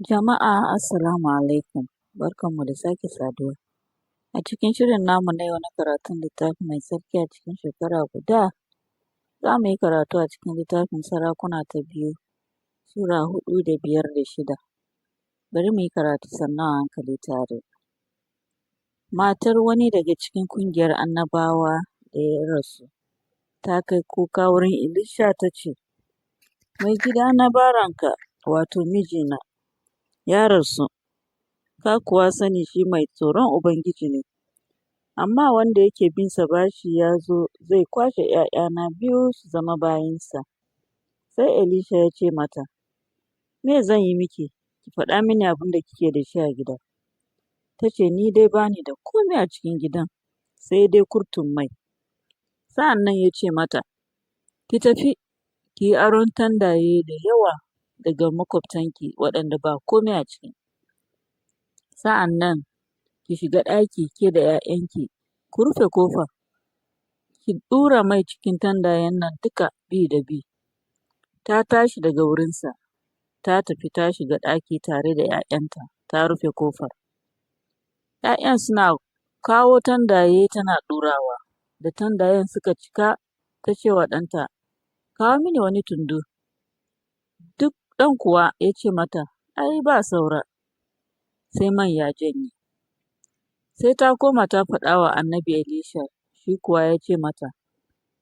Jama'a assalamu alaikum, barkanmu da sake saduwa a cikin shirin namu na yau na karatun littafi mai tsarki a cikin shekara guda. Zamu yi karatu a cikin littafin Sarakuna ta biyu sura huɗu da biyar da shida. Bari muyi karatu sannu a hankali tare. Matar wani daga cikin ƙungiyar annabawa da ya rasu ta kai kuka wurin Elisha tace, Mai gidana bawanka, wato mijina ya rasu, ka kuwa sani shi mai tsoron Ubangiji ne, amma wanda yake binsa bashi ya zo zai kwashe ’ya'yana biyu su zama bayinsa. Sai Elisha ya ce mata, Me zan yi miki? Ki faɗa mini abinda kike da shi a gida. Tace, Ni dai bani da komai a cikin gidan, sai dai kurtun mai. Sa'an nan ya ce mata, Ki tafi, ki yi aron tandaye da yawa daga maƙwabtanki waɗanda ba komai a ciki, sa'an nan ki shiga ɗaki ke da ’ya'yanki, ku rufe ƙofa, ki ɗura mai cikin tandayen nan duka bi da bi. Ta tashi daga wurinsa, ta tafi ta shiga ɗaki tare da ’ya'yanta, ta rufe ƙofar. ’Ya'yan suna kawo tandaye tana ɗurawa, da tandayen suka cika, ta ce wa ɗanta, Kawo mini wani tundu. Duk ɗan kuwa ya ce mata, Ai, ba saura, sai man ya janye. Sai ta koma ta faɗa wa annabi Elisha, shi kuwa ya ce mata,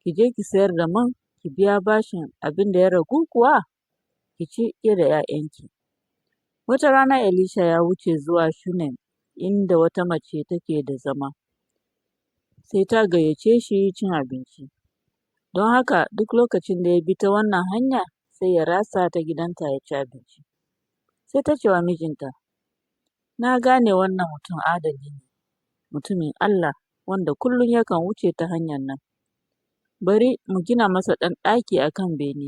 Ki je ki sayar da man, ki biya bashin, abin da ya ragu kuwa ki ci ke da ’ya'yanki. Wata rana Elisha ya wuce zuwa Shunem, inda wata mace take da zama, sai ta gayyace shi cin abinci. Don haka duk lokacin da ya bi ta wannan hanya, sai ya ratsa ta gidanta ya ci abinci. Sai ta ce wa mijinta, Na gane wannan mutum adali ne, mutumin Allah, wanda kullum yakan wuce ta hanyar nan. Bari mu gina masa ɗan ɗaki a kan bene,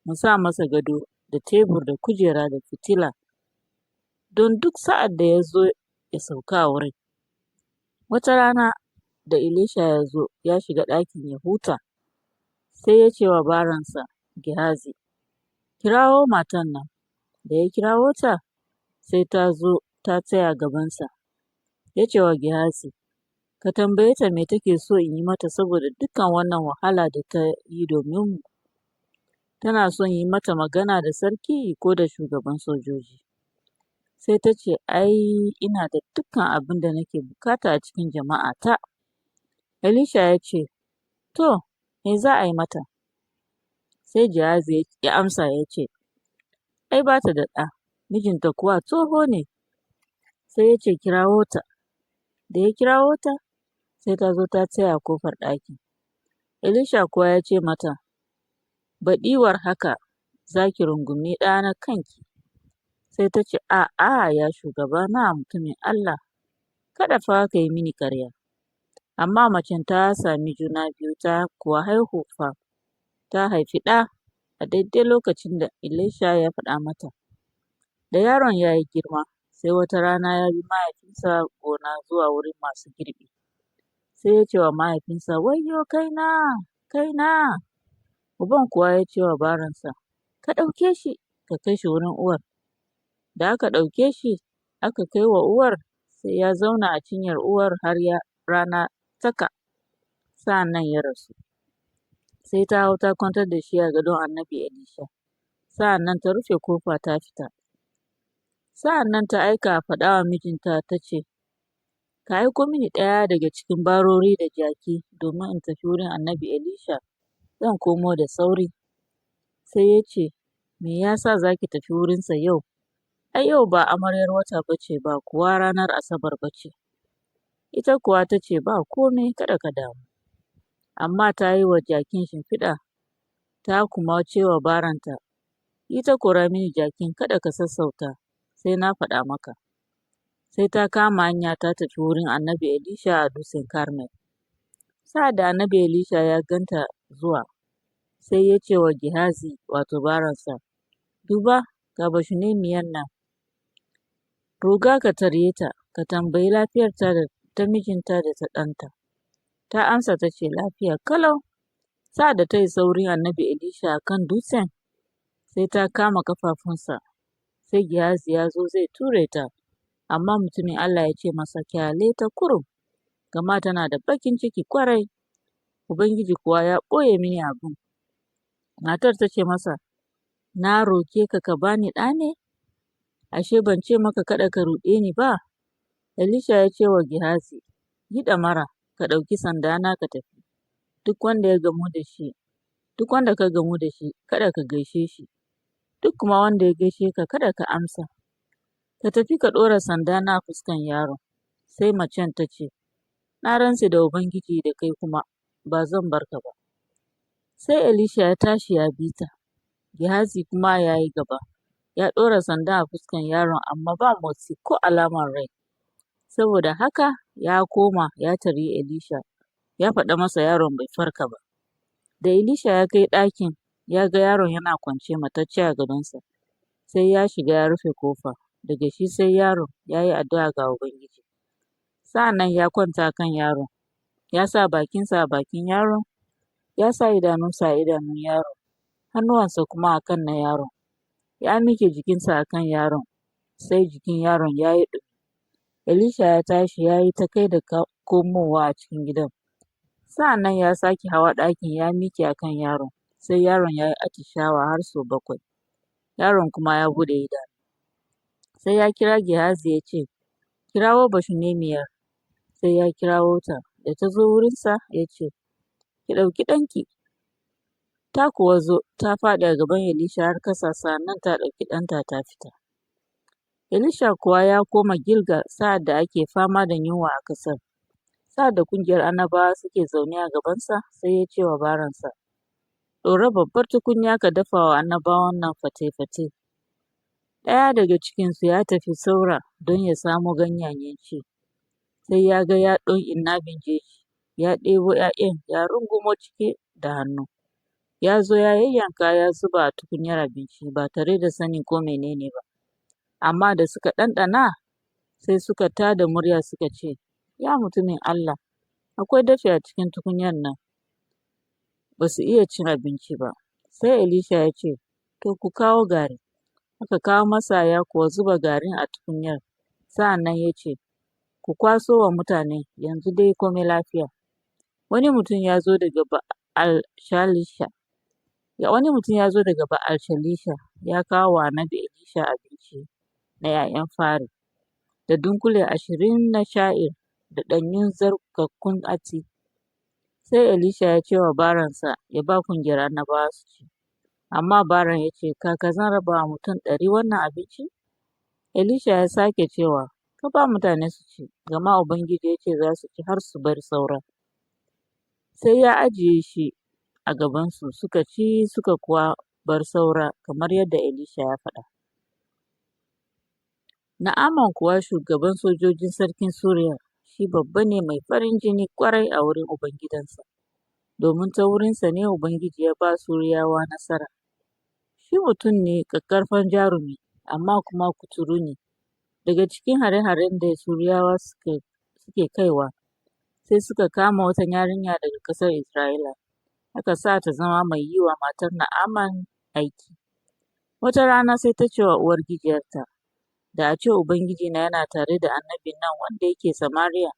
mu sa masa gado da tebur da kujera da fitila, don duk sa'ad da ya zo ya sauka a wurin. Wata rana da Elisha ya zo ya shiga ɗakin ya huta, sai ya ce wa bawansa Gehazi, Kirawo matan nan. Da ya kirawo ta, sai ta zo ta tsaya gabansa. Ya ce wa Gehazi, Ka tambaye ta me take so in yi mata saboda dukan wannan wahala da ta yi domin mu. Tana son yi mata magana da sarki ko da shugaban sojoji? Sai ta ce, Ai, ina da dukan abin da nake bukata a cikin jama'ata. Elisha ya ce, To, me za a yi mata? Sai Gehazi ya amsa ya ce, Ai, ba ta da ɗa, mijinta kuwa tsoho ne. Sai ya ce, Kirawo ta. Da ya kirawo ta, sai ta zo ta tsaya a ƙofar ɗakin. Elisha kuwa ya ce mata, Baɗi war haka za ki rungumi ɗa na kanki. Sai ta ce, A'a, ya shugabana, mutumin Allah, kada fa ka yi mini karya. Amma macen ta sami juna biyu ta kuwa haihu fa, ta haifi ɗa a daidai lokacin da Elisha ya faɗa mata. Da yaron ya yi girma, sai wata rana ya bi mahaifinsa gona zuwa wurin masu girbi. Sai ya ce wa mahaifinsa, Wayyo kaina, kaina! Uban kuwa ya ce wa bawansa, Ka ɗauke shi, ka kai shi wurin uwar. Da aka ɗauke shi, aka kai wa uwar, sai ya zauna a cinyar uwar har ya rana tsaka, sa'an nan ya rasu. Sai ta hau ta kwantar da shi a gadon annabi Elisha, sa'an nan ta rufe ƙofa ta fita. Sa'an nan ta aika a faɗa wa mijinta ta ce, Ka aiko mini ɗaya daga cikin barori da jaki domin in tafi wurin annabi Elisha, zan komo da sauri. Sai ya ce, Me ya sa za ki tafi wurinsa yau? Ai, yau ba amaryar wata ba ce, ba kuwa ranar Asabar ba ce. Ita kuwa ta ce, Ba kome, kada ka damu. Amma ta yi wa jakin shimfiɗa, ta kuma ce wa baranta, Yi ta kora mini jakin, kada ka sassauta, sai na faɗa maka. Sai ta kama hanya ta tafi wurin annabi Elisha a dutsen Karmel. Sa'ad da annabi Elisha ya ganta zuwa, sai ya ce wa Gehazi, wato bawansa, Duba, ga Bashunemiyar nan, ruga ka tarye ta, ka tambayi lafiyarta da ta mijinta da ta ɗanta. Ta amsa ta ce, Lafiya kalau. Sa'ad da ta isa wurin annabi Elisha a kan dutsen, sai ta kama ƙafafunsa, Sai Gehazi ya zo zai ture ta, amma mutumin Allah ya ce masa, Kyale ta kurum, gama tana da baƙin ciki ƙwarai, Ubangiji kuwa ya ɓoye mini abin. Matar ta ce masa, Na roke ka ka ba ni ɗa ne? Ashe ban ce maka kada ka ruɗe ni ba? Elisha ya ce wa Gehazi, Yi ɗamara, ka ɗauki sandana ka tafi, duk wanda ya gamu da shi, duk wanda ka gamu da shi, kada ka gaishe shi, duk kuma wanda ya gaishe ka, kada ka amsa. Ka tafi ka ɗora sandana a fuskan yaron. Sai macen ta ce, Na rantse da Ubangiji da kai kuma, ba zan bar ka ba. Sai Elisha ya tashi ya bi ta, Gehazi kuma ya yi gaba, ya ɗora sanda a fuskan yaron amma ba motsi ko alamar rai. Saboda haka ya koma ya taryi Elisha, ya faɗa masa yaron bai farka ba. Da Elisha ya kai ɗakin, ya ga yaron yana kwance matacce a gadonsa, sai ya shiga ya rufe kofa, daga shi sai yaron ya yi addu'a ga Ubangiji. Sa'an nan ya kwanta a kan yaron, ya sa bakinsa a bakin yaron, ya sa idanunsa a idanun yaron, hannuwansa kuma a kan na yaron, ya miƙe jikinsa a kan yaron, sai jikin yaron ya yi ɗumi. Elisha ya tashi ya yi ta kai da komowa a cikin gidan. Sa'an nan ya sake hawa ɗakin ya miƙe a kan yaron, sai yaron ya yi atishawa har sau bakwai, yaron kuma ya buɗe idanu. Sai ya kira Gehazi ya ce, Kirawo Bashunemiyar. Sai ya kirawo ta, da ta zo wurinsa ya ce, Ki ɗauki ɗanki. Ta kuwa zo, ta faɗi a gaban Elisha har ƙasa, sa'an nan ta ɗauki ɗanta ta fita. Elisha kuwa ya koma Gilgal sa'ad da ake fama da yunwa a ƙasar. Sa'ad da ƙungiyar annabawa suke zaune a gabansa, sai ya ce wa baransa, Ɗora babbar tukunya ka dafa wa annabawan nan fate-fate. Ɗaya daga cikinsu ya tafi saura don ya samo ganyayen ci, sai ya ga yaɗon inabin jeji, ya ɗebo ’ya'yan ya rungumo cike da hannu, ya zo ya yayyanka ya zuba a tukunyar abinci ba tare da sanin ko menene ba. Amma da suka ɗanɗana, sai suka tā da murya suka ce, Ya mutumin Allah, akwai dafi a cikin tukunyar nan. Ba su iya cin abinci ba. Sai Elisha ya ce, To, ku kawo gari. Aka kawo masa ya kuwa zuba garin a tukunyar. Sa'an nan ya ce, Ku kwaso wa mutane, yanzu dai kome lafiya. Wani mutum ya zo daga Ba'al Shalisha, wani mutum ya zo daga Ba'al Shalisha ya kawo wa annabi Elisha abinci na ’ya'yan fari, da dunƙule 20 na sha'ir, da ɗanyun tsarkakakkun hatsi. Sai Elisha ya ce wa baransa ya ba ƙungiyar annabawa su ci. Amma baran ya ce, Kaka zan raba wa mutum 100 wannan abinci? Elisha ya sake cewa, Ka ba mutane su ci, gama Ubangiji ya ce za su ci har su bar saura. Sai ya ajiye shi a gabansu, suka ci suka kuwa bar saura, kamar yadda Elisha ya faɗa. Na'aman kuwa shugaban sojojin sarkin Suriya, shi babba ne mai farin jini ƙwarai a wurin ubangidansa, domin ta wurinsa ne Ubangiji ya ba Suriyawa nasara. Shi mutum ne ƙaƙƙarfan jarumi, amma kuma kuturu ne. Daga cikin hare-haren da Suriyawa suke kaiwa, sai suka kama wata yarinya daga ƙasar Isra'ila, aka sa ta zama mai yi wa matar Na'aman aiki. Wata rana sai ta ce wa uwargijiyarta, Da a ce Ubangijina yana tare da annabin nan wanda yake Samariya,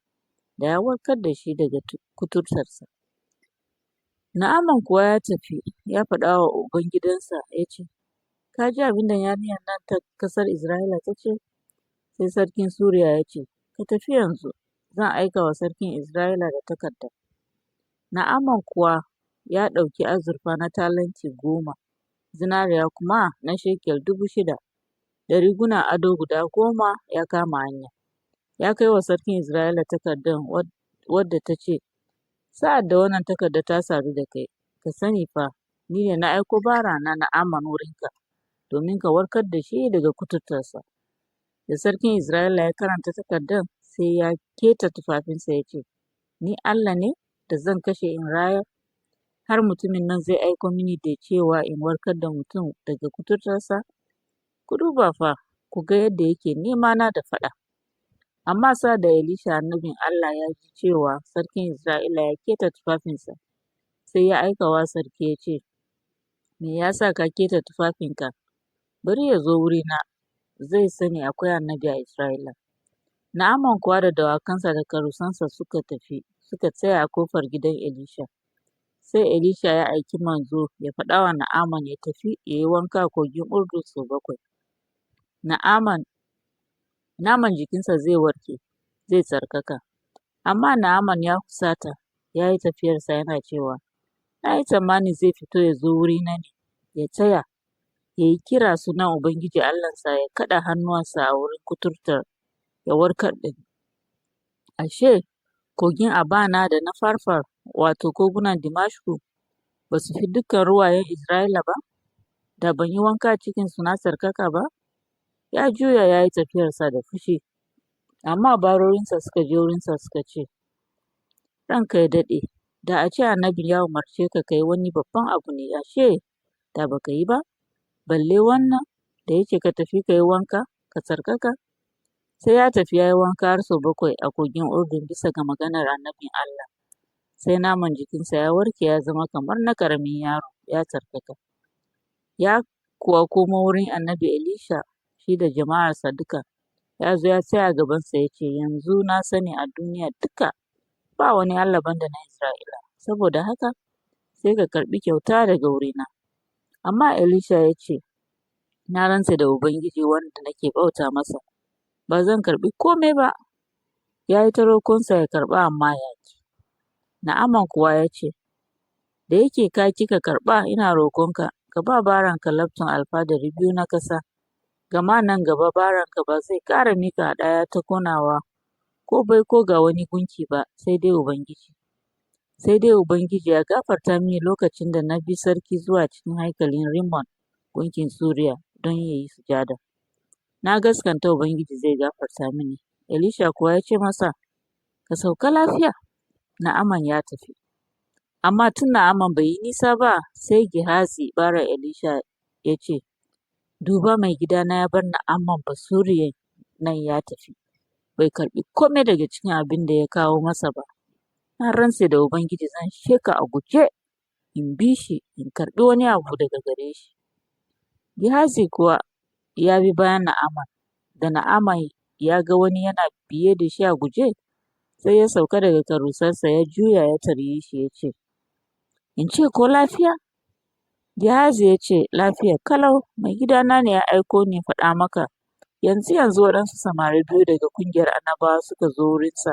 da ya warkar da shi daga kuturtarsa. Na'aman kuwa ya tafi ya faɗa wa ubangidansa ya ce, Ka ji abin da yarinyar nan ta ƙasar Isra'ila ta ce? Sai sarkin Suriya ya ce, Ka tafi yanzu, zan aika wa sarkin Isra'ila da takarda. Na'aman kuwa ya ɗauki azurfa na talenti 10, zinariya kuma na shekel 6,000, da rigunan ado guda 10 ya kama hanya. Ya kai wa sarkin Isra'ila takardar wadda ta ce, Sa'ad da wannan takarda ta sadu da kai, ka sani fa, ni ne na aiko barana Na'aman wurinka, domin ka warkar da shi daga kuturtarsa. Da sarkin Isra'ila ya karanta takardar, sai ya keta tufafinsa ya ce, Ni Allah ne da zan kashe in rayar, har mutumin nan zai aiko mini da cewa in warkar da mutum daga kuturtarsa? Ku duba fa, ku ga yadda yake nemana da faɗa. Amma sa'ad da Elisha annabin Allah ya ji cewa sarkin Isra'ila ya keta tufafinsa, sai ya aika wa sarki ya ce, Me ya sa ka keta tufafinka? Bari ya zo wurina, zai sani akwai annabi a Isra'ila. Na'aman kuwa da dawakansa da karusansa suka tafi, suka tsaya a ƙofar gidan Elisha. Sai Elisha ya aiki manzo ya faɗa wa Na'aman ya tafi ya yi wanka a kogin Urdun sau 7. Na'aman naman jikinsa zai warke, zai tsarkaka. Amma Na'aman ya husata, ya yi tafiyarsa yana cewa, Na yi tsammani zai fito ya zo wurina ne, ya tsaya, ya yi kira sunan Ubangiji Allahnsa, ya kaɗa hannuwansa a wurin kuturtar, ya warkar da ni. Ashe, kogin Abana da na Farfar, wato, kogunan Dimashku, ba su fi dukan ruwayen Isra'ila ba? Da ban yi wanka a cikinsu na tsarkaka ba? Ya juya ya yi tafiyarsa da fushi. Amma barorinsa suka je wurinsa suka ce, Ranka ya daɗe, da a ce annabin ya umarce ka ka yi wani babban abu ne, ashe, da ba ka yi ba, balle wannan da ya ce ka tafi ka yi wanka, ka tsarkaka? Sai ya tafi ya yi wanka har sau 7 a kogin Urdun bisa ga maganar annabin Allah. Sai naman jikinsa ya warke ya zama kamar na ƙaramin yaro, ya tsarkaka. Ya kuwa komo wurin annabi Elisha, shi da jama'arsa duka, ya zo ya tsaya a gabansa ya ce, Yanzu na sani a duniya duka ba wani Allah banda na Isra'ila, saboda haka sai ka karɓi kyauta daga wurina. Amma Elisha ya ce, Na rantse da Ubangiji wanda nake bauta masa, ba zan karɓi kome ba. Ya yi ta roƙonsa ya karɓa amma ya ƙi. Na'aman kuwa ya ce, Da yake ka ƙi ka karɓa, ina roƙonka, ka ba bawanka labtun alfadari 2 na ƙasa, gama nan gaba bawanka ba zai ƙara miƙa hadaya ta ƙonawa ko baiko ga wani gunki ba, sai dai Ubangiji. Sai dai Ubangiji ya gafarta mini lokacin da na bi sarki zuwa cikin haikalin Rimmon gunkin Suriya don ya yi sujada. Na gaskata Ubangiji zai gafarta mini. Elisha kuwa ya ce masa, Ka sauka lafiya. Na'aman ya tafi. Amma tun Na'aman bai yi nisa ba, sai Gehazi baran Elisha ya ce, Duba, maigidana ya bar Na'aman Basuriyan nan ya tafi, bai karɓi kome daga cikin abin da ya kawo masa ba. Na rantse da Ubangiji zan sheƙa a guje in bi shi in karɓi wani abu daga gare shi. Gehazi kuwa ya bi bayan Na'aman, da Na'aman ya ga wani yana biye da shi a guje, sai ya sauka daga karusarsa ya juya ya tarye shi ya ce, In ce ko lafiya? Gehazi ya ce, Lafiya kalau, maigidana ne ya aiko ni in faɗa maka, yanzu yanzu waɗansu samari biyu daga ƙungiyar annabawa suka zo wurinsa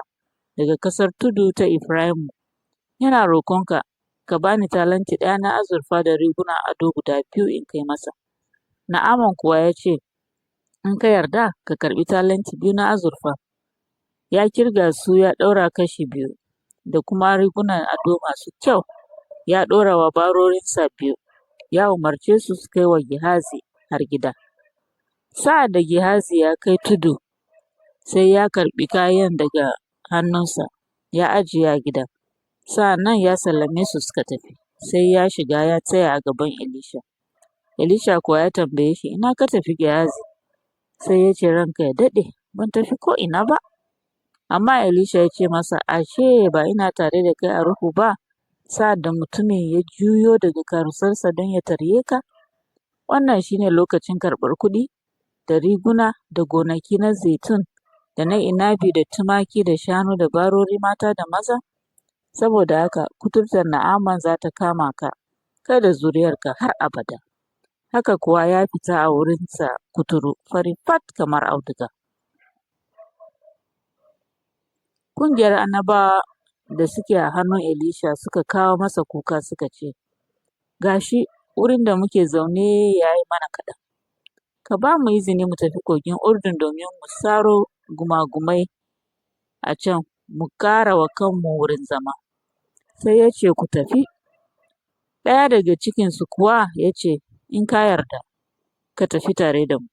daga ƙasar tudu ta Efraimu, yana roƙonka ka ba ni talenti ɗaya na azurfa da rigunan ado guda 2 in kai masa. Na'aman kuwa ya ce, In ka yarda, ka karɓi talenti 2 na azurfa. Ya ƙirga su ya ɗaura kashi 2, da kuma rigunan ado masu kyau, ya ɗora wa barorinsa 2, ya umarce su su kai wa Gehazi har gida. Sa'ad da Gehazi ya kai tudu, sai ya karɓi kayan daga hannunsa, ya ajiye a gida. Sa'an nan ya sallame su suka tafi, sai ya shiga ya tsaya a gaban Elisha. Elisha kuwa ya tambaye shi, Ina ka tafi Gehazi? Sai ya ce, Ranka ya daɗe, ban tafi ko'ina ba. Amma Elisha ya ce masa, Ashe, ba ina tare da kai a ruhu ba, sa'ad da mutumin ya juyo daga karusarsa don ya tarye ka? Wannan shi ne lokacin karɓar kuɗi, da riguna, da gonaki na zaitun, da na inabi, da tumaki, da shanu, da barori mata da maza? Saboda haka kuturtar Na'aman za ta kama ka, kai da zuriyarka har abada. Haka kuwa ya fita a wurinsa kuturu, fari fat kamar auduga. Ƙungiyar annabawa da suke a hannun Elisha suka kawo masa kuka suka ce, Ga shi, wurin da muke zaune ya yi mana kaɗan. Ka ba mu izini mu tafi kogin Urdun domin mu saro gumagumai a can, mu ƙara wa kanmu wurin zama. Sai ya ce, Ku tafi. Ɗaya daga cikinsu kuwa ya ce, In ka yarda, ka tafi tare da mu.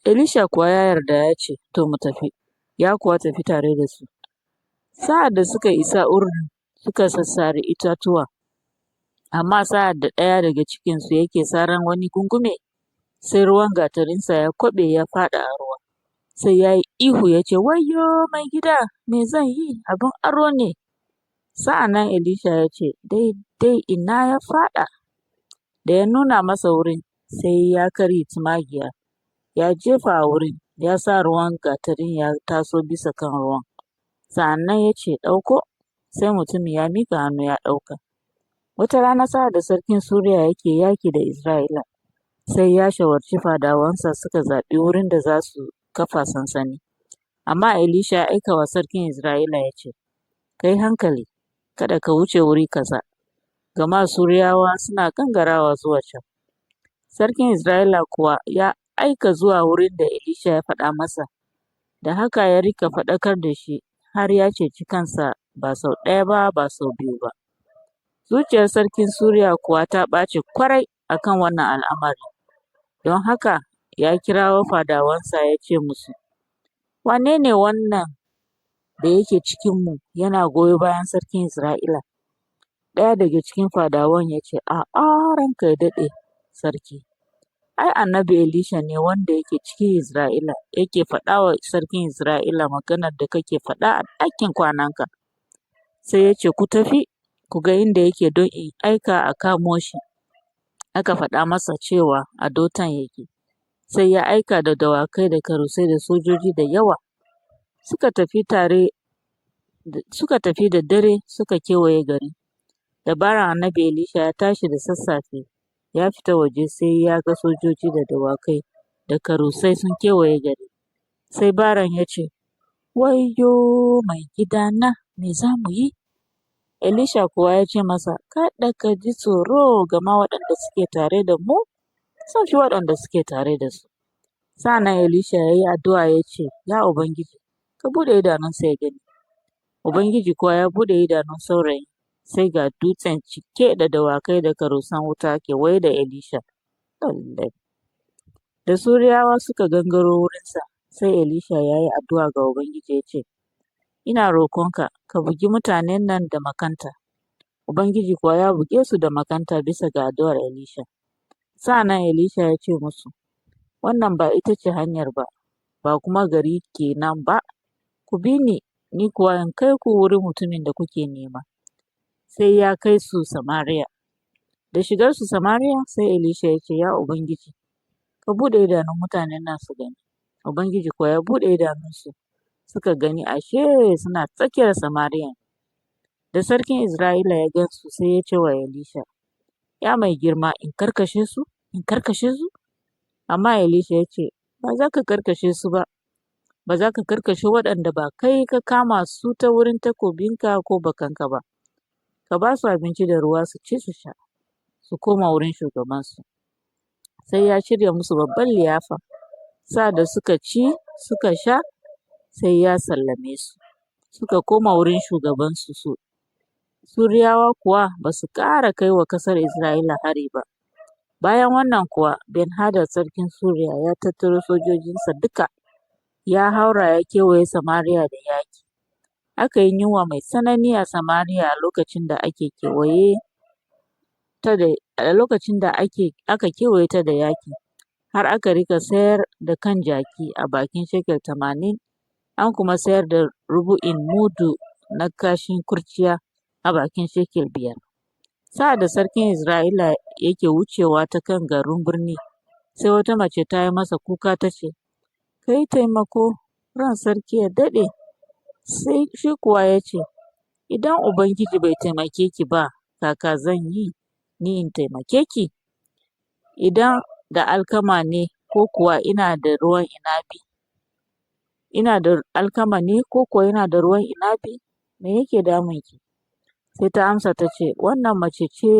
Elisha kuwa ya yarda ya ce, To, mu tafi. Ya kuwa tafi tare da su. Sa'ad da suka isa Urdun, suka sassare itatuwa, amma sa'ad da ɗaya daga cikinsu yake saran wani gungume, sai ruwan gatarinsa ya kwaɓe ya fāɗa a ruwa. Sai ya yi ihu ya ce, Wayyo, maigida, me zan yi? Abin aro ne. Sa'an nan Elisha ya ce, Daidai ina ya fāɗa? Da ya nuna masa wurin, sai ya karye tsumagiya, Ya jefa a wurin, ya sa ruwan gatarin ya taso bisa kan ruwan. Sa'an nan ya ce, Ɗauko, sai mutumin ya miƙa hannu ya ɗauka. Wata rana sa'ad da sarkin Suriya yake yaƙi da Isra'ila, sai ya shawarci fadawansa suka zaɓi wurin da za su kafa sansani. Amma Elisha ya aika wa sarkin Isra'ila ya ce, Ka yi hankali, kada ka wuce wuri kaza, gama Suriyawa suna gangarawa zuwa can. Sarkin Isra'ila kuwa ya aika zuwa wurin da Elisha ya faɗa masa, da haka ya riƙa faɗakar da shi har ya ceci kansa ba sau ɗaya ba, ba sau biyu ba. Zuciyar sarkin Suriya kuwa ta ɓaci ƙwarai a kan wannan al'amari, don haka ya kirawo fadawansa ya ce musu, Wane ne wannan da yake cikinmu yana goyo bayan sarkin Isra'ila? Ɗaya daga cikin fadawan ya ce, A'a, ranka ya daɗe, sarki, ai, annabi Elisha ne wanda yake cikin Isra'ila yake faɗa wa sarkin Isra'ila maganar da kake faɗa a ɗakin kwananka. Sai ya ce, Ku tafi, ku ga inda yake don in aika a kamo shi. Aka faɗa masa cewa a Dotan yake. Sai ya aika da dawakai da karusai da sojoji da yawa. Suka tafi tare suka tafi da dare suka kewaye garin. Dabaran annabi Elisha ya tashi da sassafe, ya fita waje sai ya ga sojoji da dawakai da karusai sun kewaye gari. Sai baran ya ce, Wayyo, maigidana, me za mu yi? Elisha kuwa ya ce masa, Kada ka ji tsoro, gama waɗanda suke tare da mu sun fi waɗanda suke tare da su. Sa'an nan Elisha ya yi addu'a ya ce, Ya Ubangiji, ka buɗe idanunsa ya gani. Ubangiji kuwa ya buɗe idanun saurayin, sai ga dutsen cike da dawakai da karusan wuta kewaye da Elisha. Lallai. Da Suriyawa suka gangaro wurinsa, sai Elisha ya yi addu'a ga Ubangiji ya ce, Ina roƙonka, ka bugi mutanen nan da makanta. Ubangiji kuwa ya buge su da makanta bisa ga addu'ar Elisha. Sa'an nan Elisha ya ce musu, Wannan ba ita ce hanyar ba, ba kuma gari ke nan ba, ku bi ni, ni kuwa in kai ku wurin mutumin da kuke nema. Sai ya kai su Samariya. Da shigarsu Samariya, sai Elisha ya ce, Ya Ubangiji, ka buɗe idanun mutanen nan su gani. Ubangiji kuwa ya buɗe idanunsu, suka gani ashe suna tsakiyar Samariya. Da sarkin Isra'ila ya gan su sai ya ce wa Elisha, Ya mai girma, in karkashe su, in karkashe su? Amma Elisha ya ce, Ba za ka karkashe su ba, ba za ka karkashe waɗanda ba kai ka kama su ta wurin takobinka ko bakanka ba. Ka ba su abinci da ruwa su ci su sha, su koma wurin shugabansu. Sai ya shirya musu babban liyafa. Sa'ad da suka ci suka sha, sai ya sallame su, suka koma wurin shugabansu su. Suriyawa kuwa ba su ƙara kai wa ƙasar Isra'ila hari ba. Bayan wannan kuwa, Ben Hadad sarkin Suriya ya tattaro sojojinsa duka, ya haura ya kewaye Samariya da yaƙi. Aka yi yunwa mai tsanani a Samariya a lokacin da ake kewaye ta da a lokacin da ake aka kewaye ta da yaƙi, har aka riƙa sayar da kan jaki a bakin shekel 80, an kuma sayar da rubu'in mudu na kashin kurciya a bakin shekel 5. Sa'ad da sarkin Isra'ila yake wucewa ta kan garun birni, sai wata mace ta yi masa kuka ta ce, Ka yi taimako, ran sarki ya daɗe. Sai shi kuwa ya ce, Idan Ubangiji bai taimake ki ba, kaka zan yi ni in taimake ki? Idan da alkama ne ko kuwa ina da ruwan inabi, ina da alkama ne ko kuwa ina da ruwan inabi, me yake damunki? Sai ta amsa ta ce, Wannan mace ce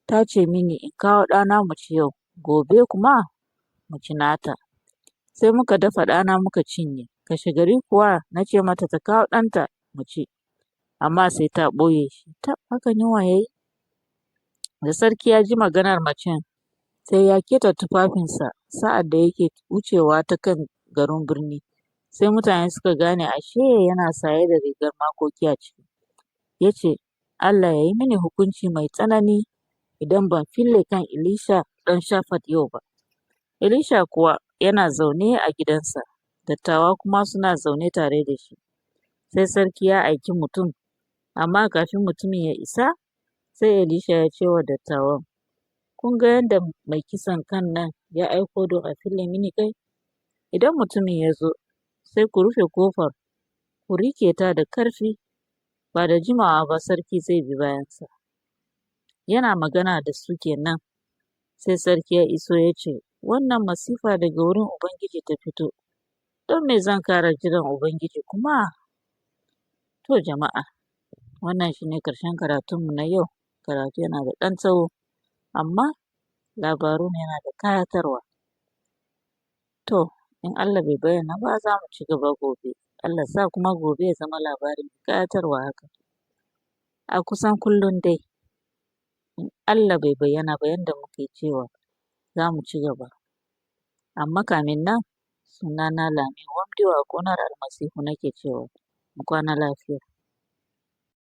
ta ce mini in kawo ɗana mu ci yau, gobe kuma mu ci nata. Sai muka dafa ɗana muka cinye, kashegari kuwa na ce mata ta kawo ɗanta mu ci, amma sai ta ɓoye shi. Tab, haka yunwa ya yi. Da sarki ya ji maganar macen, sai ya keta tufafinsa sa'ad da yake wucewa ta kan garun birni. Sai mutane suka gane ashe yana saye da rigar makoki a ciki. Ya ce, Allah ya yi mini hukunci mai tsanani idan ban fille kan Elisha ɗan Shafat yau ba. Elisha kuwa yana zaune a gidansa, dattawa kuma suna zaune tare da shi. Sai sarki ya aiki mutum, amma kafin mutumin ya isa, sai Elisha ya ce wa dattawan, Kun ga yadda mai kisan kan nan ya aiko don a fille mini kai? Idan mutumin ya zo, sai ku rufe ƙofar, ku riƙe ta da ƙarfi, ba da jimawa ba sarki zai bi bayansa. Yana magana da su kenan, sai sarki ya iso ya ce, Wannan masifa daga wurin Ubangiji ta fito, don me zan ƙara jiran Ubangiji kuma? To jama'a, wannan shi ne ƙarshen karatunmu na yau, karatu yana da ɗan tsawo, amma labarun yana da ƙayatarwa. To, in Allah bai bayyana ba za mu ci gaba gobe, Allah sa kuma gobe ya zama labari mai ƙayatarwa haka. A kusan kullum dai, in Allah bai bayyana ba yanda muke cewa za mu ci gaba. Amma kamin nan, sunana Lami Wamdewa gonar Almasihu nake cewa, mu kwana lafiya.